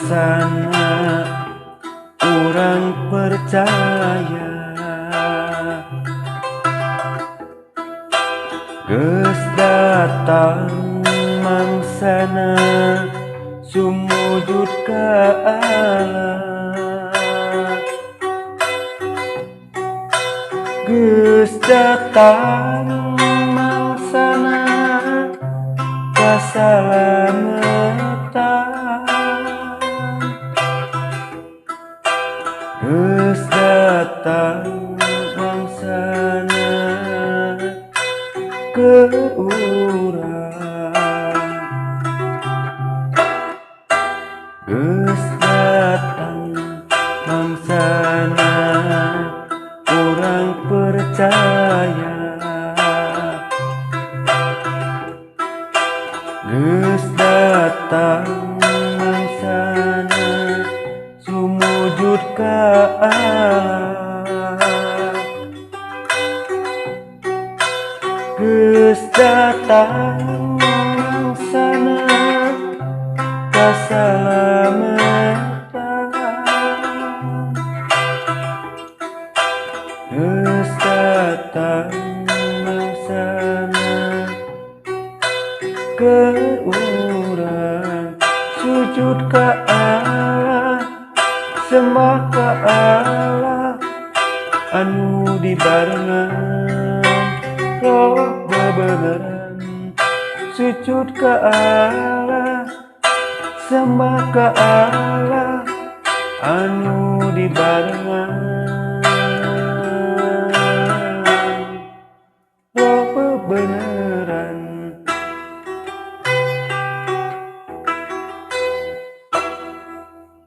Mangsana urang percaya. Geus datang mangsana sumujud ka Allah. Geus datang mangsana kasalamatan. Geus datang mangsana keur urang. Geus datang mangsana urang percaya. Geus datang mangsana sumujud ka Allah. Geus datang mangsana kasalamatan. Geus datang mangsana keur urang sujud ka Allah, sembah ka Allah anu dibarengan roh bebeneran. Sujud ka Allah, sembah ka Allah anu dibarengan roh bebeneran.